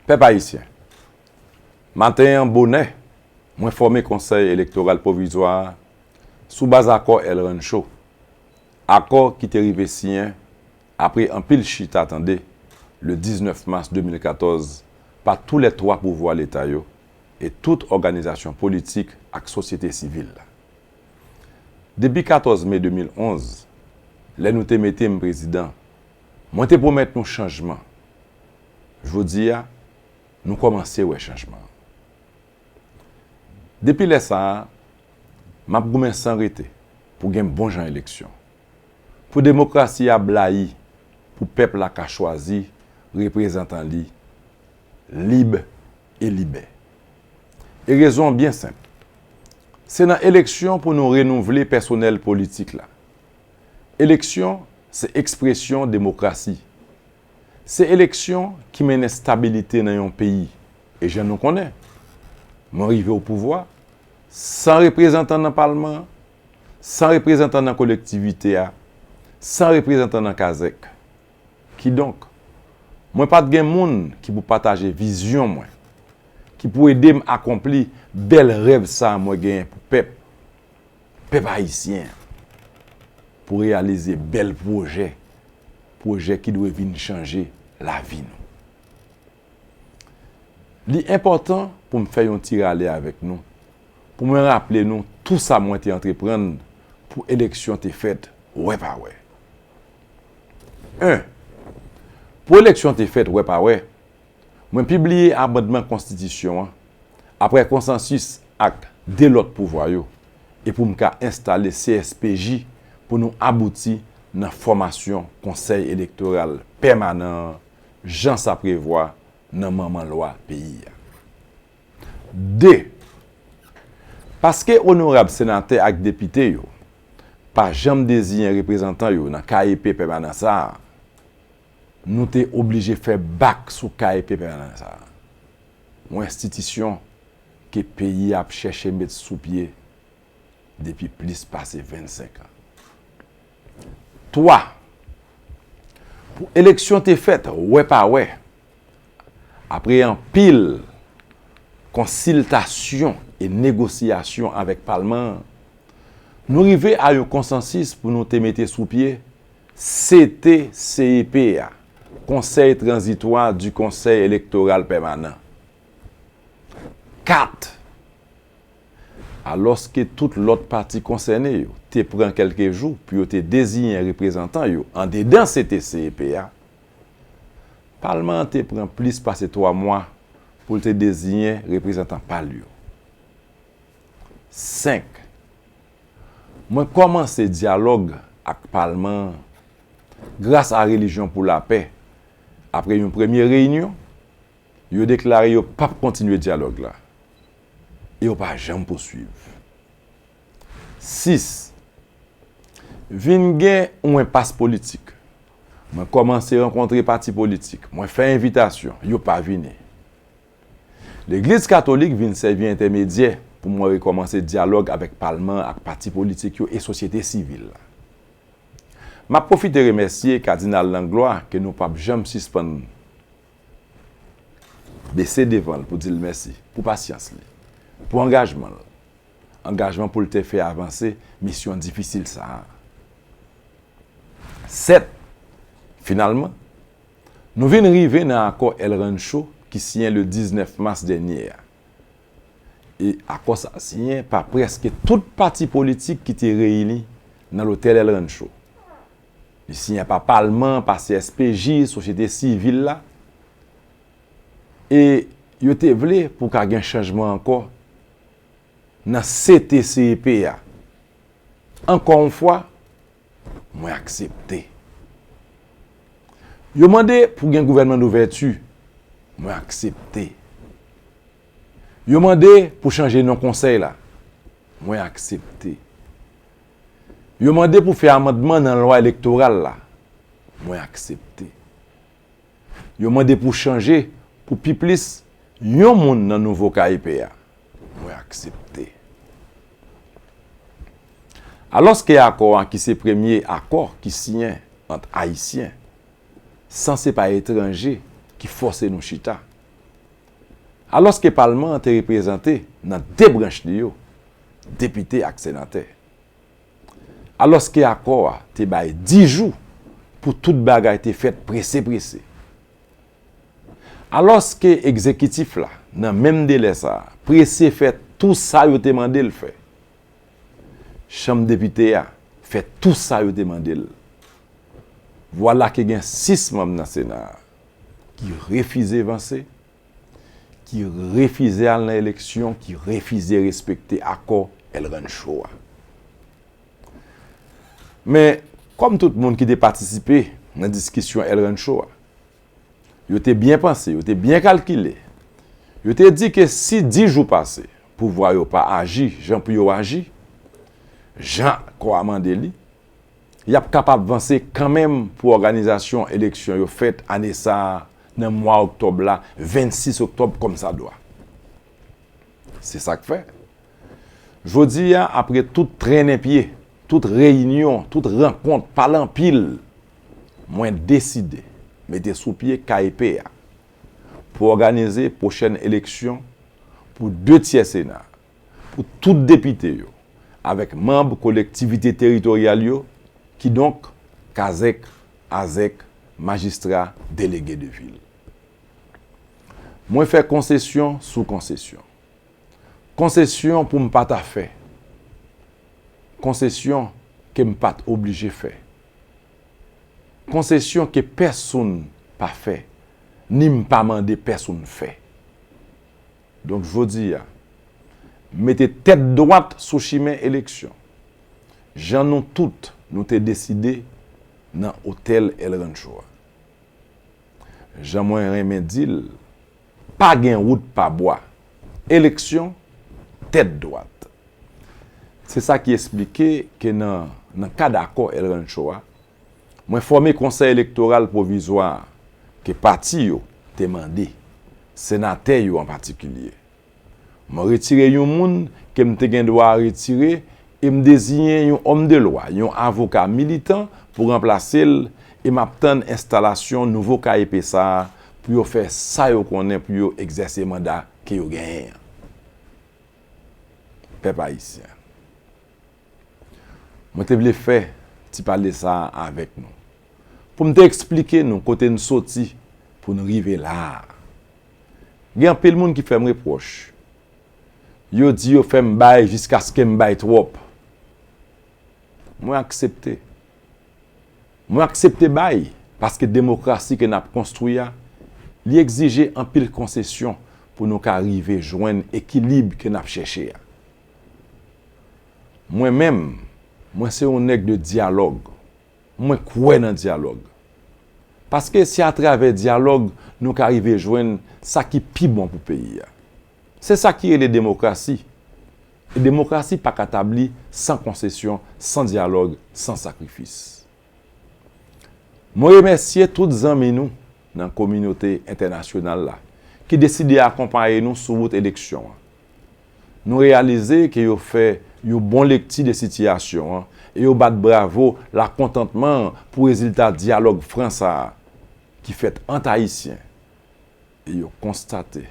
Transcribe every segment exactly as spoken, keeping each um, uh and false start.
Pèp ayisyen, maten an bonè, mwen fòme Konsèy Elektoral Pwovizwa a sou baz akò El Rancho, akò ki te rive siyen apre anpil chita tande le diznèf mas de mil katòz pa tou lè twa pouvwa Leta yo e tout òganizasyon politik ak sosyete sivil la. Depi katòz me de mil onz, lè nou te mete m prezidan, mwen te pwomèt nou chanjman. Jodi a, nou kòmanse wè chanjman an. Depi lè sa a, m ap goumen san rete pou gen bon jan eleksyon, pou demokrasi a blayi, pou pèp la ka chwazi reprezantan li lib e libè. E rezon an byen senp. Se nan eleksyon pou nou renouvle pèsonèl politik la. Eleksyon se ekspresyon demokrasi. Se eleksyon ki mennen stabilite nan yon peyi. E jan nou konnen, mwen rive o pouvwa san reprezantan nan palman an, san reprezantan nan kolektivite a, san reprezantan nan kazèk. Kidonk, mwen pa t gen moun ki pou pataje vizyon mwen, ki pou ede m akonpli bèl rèv sa a mwen genyen pou pèp, pèp ayisyen an, pou reyalize bèl pwojè, pwojè ki dwe vin chanje lavi nou. Li enpòtan pou m fè yon ti rale avèk nou, pou mwen raple nou tou sa mwen te antreprann pou eleksyon te fèt wè pa wè. En, pou eleksyon te fèt wè pa wè, mwen pibliye amandman konstitisyon an, apre konsansis ak de lòt pouvwa yo, e pou m ka enstale C S P J pou nou abouti nan fòmasyon Konsèy Elektoral Pèmanan an, jan sa prevwa nan manman lwa peyi a. De, paske onorab senatè ak depite yo pa janm deziyen reprezantan yo nan K E P pèmanan sa a, nou te oblije fè bak sou K E P pèmanan sa a. Yon enstitisyon ke peyi a ap chèche met sou pye depi plis pase vennsenk an. Twa, pou eleksyon te fèt wè pa wè, apre anpil konsiltasyon e negosyasyon avèk palman an, nou rive a yon konsansis pou nou te mete sou pye C T C E P a, Conseil Transitoire du Conseil Électoral Permanent. Kat, alòske tout lòt pati konsène yo te pran kèlke jou pou yo te deziyen reprezantan yo andedan C T C E P a, palman an te pran plis pase twa mwa pou l te deziyen reprezantan pa l yo. Senk, mwen kòmanse dyalòg ak palman an gras a Relijyon pou Lapè. Apre yon premye reyinyon, yo deklare yo p ap kontinye dyalòg la e yo pa janm pouswiv. Sis, vin gen yon enpas politik. Mwen kòmanse rankontre pati politik, mwen fè envitasyon, yo pa vini. Legliz Katolik vin sèvi entèmedyè pou mwen rekòmanse dyalòg avèk palman an ak pati politik yo e sosyete sivil la. M ap pwofite remèsye Kadinal Langlois ke nou p ap janm sispann bese devan l pou di l mèsi pou pasyans li, pou angajman l, angajman pou l te fè avanse misyon difisil sa a. Sèt, finalman, nou vin rive nan akò El Rancho ki siyen le diznèf mas dènye a. E akò sa a siyen pa prèske tout pati politik ki te reyini nan lotèl El Rancho. Li siyen pa palman, pa C S P J, sosyete sivil la. E yo te vle pou ka gen chanjman ankò nan C T C E P a. Ankò yon fwa, mwen aksepte. Yo mande pou gen gouvènman douvèti, mwen aksepte. Yo mande pou chanje non konsèy la, mwen aksepte. Yo mande pou fè amandman nan lwa elektoral la, mwen aksepte. Yo mande pou chanje pou pi plis yon moun nan nouvo K E P a. Mwen aksepte. Alòske akò a ki se premye akò ki siyen ant Ayisyen, san se pa etranje ki fòse nou chita, Alòske palman an te reprezante nan de branch li yo, depite ak senatè. Alòske akò a te bay dis jou pou tout bagay te fèt prese prese. Alòske egzekitif la, nan menm delè sa a, prese fè tou sa yo te mande l fè. Chanm depite a fè tou sa yo te mande l. Vwala ke gen sis manm nan Sena a ki refize vanse, ki refize al nan eleksyon, ki refize respekte akò El Rancho a. Men, kòm tout moun ki te patisipe nan diskisyon El Rancho a, yo te byen panse, yo te byen kalkile. Yo te di ke si dis jou pase, pouvwa yo pa aji jan pou yo aji, jan akò a mande li, y ap kapab vanse kanmenm pou òganizasyon eleksyon yo fèt ane sa a, nan mwa oktòb la, vennsis oktòb kòmsadwa. Se sa k fè, jodi a, apre tout trennen pye, tout reyinyon, tout rankont, pale anpil, mwen deside mete sou pye K E P a pou òganize pwochèn eleksyon pou de tyè Sena, pou tout depite yo, avèk manm kolektivite teritoryal yo, kidonk, kazèk, azèk, majistra, delege de vil. Mwen fè konsesyon sou konsesyon. Konsesyon pou m pa ta fè. Konsesyon ke m pa t oblije fè. Konsesyon ke pèsonn pa fè, ni m pa mande pèsonn fè. Donk, jodi a, mete tèt dwat sou chimen eleksyon, jan nou tout nou te deside nan otèl El Rancho a. Jan mwen renmen di l, pa gen wout pa bwa. Eleksyon, tèt dwat. Se sa ki esplike ke nan, nan kad akò El Rancho a, mwen fòme konsèy elektoral pwovizwa a ke pati yo te mande, senatè yo an patikilye. Mwen retire yon moun ke m te gen dwa retire e m deziyen yon òm de lwa, yon avoka militan pou ranplase l, e m ap tann enstalasyon nouvo K E P sa a pou yo fè sa yo konnen pou yo egzèse manda ke yo genyen an. Pèp ayisyen, mwen te vle fè ti pale sa a avèk nou, pou m te eksplike nou kote n soti pou n rive la a. Gen anpil moun ki fè m repwòch. Yo di yo fè m bay jiskaske m bay twòp. Mwen aksepte. Mwen aksepte bay, paske demokrasi ke n ap konstwi a, li egzije anpil konsesyon pou nou ka rive jwenn ekilib ke n ap chèche a. Mwen menm, mwen se yon nèg de dyalòg. Mwen kwè nan dyalòg. Paske se atravè dyalòg nou ka rive jwenn sa ki pi bon pou peyi a. Se sa ki rele demokrasi. E demokrasi pa ka tabli san konsesyon, san dyalòg, san sakrifis. Mwen remèsye tout zanmi nou nan kominote entènasyonal la ki deside akonpaye nou sou wout eleksyon an. Nou reyalize ke yo fè yon bon lekti de sitiyasyon an e yo bat bravo lakontantman pou rezilta dyalòg fran sa a ki fèt ant Ayisyen, e yo konstate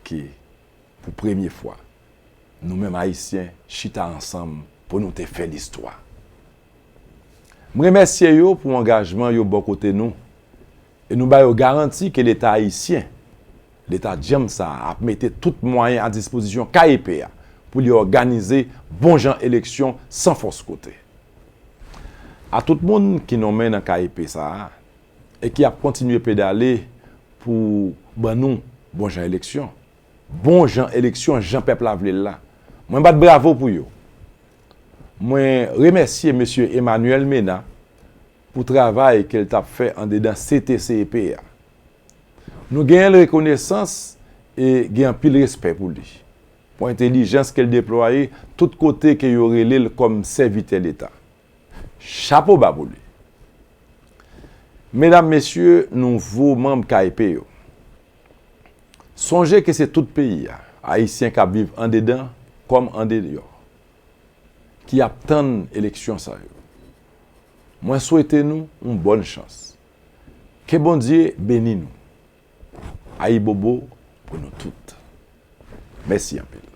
ke, pou premye fwa, nou menm Ayisyen chita ansanm pou nou te fè listwa. M remèsye yo pou angajman yo bò kote nou, e nou ba yo garanti ke Leta ayisyen, Leta djanm sa a, ap mete tout mwayen a dispozisyon K E P a pou li òganize bon jan eleksyon san fòs kote. A tout moun ki nonmen nan K E P sa a, e ki ap kontinye pedale pou ban nou bon jan eleksyon. Bon jan eleksyon, jan pèp la vle l la. Mwen bat bravo pou yo. Mwen remèsye mesye Emmanuel Mena pou travay ke l t ap fè andedan C T C E P a. Nou genyen l rekonesans e gen anpil respè pou li, pou entèlijans ke l deplwaye tout kote ke yo rele l kòm sèvitè Leta. Chapo ba pou li. Medam, mesye, nouvo manm K E P yo, sonje ke se tout peyi a, Ayisyen k ap viv andedan kòm andeyò, ki ap tann eleksyon sa yo. Mwen swete nou yon bòn chans. Ke Bondye beni nou. Ayibobo pou nou tout. Mèsi anpil.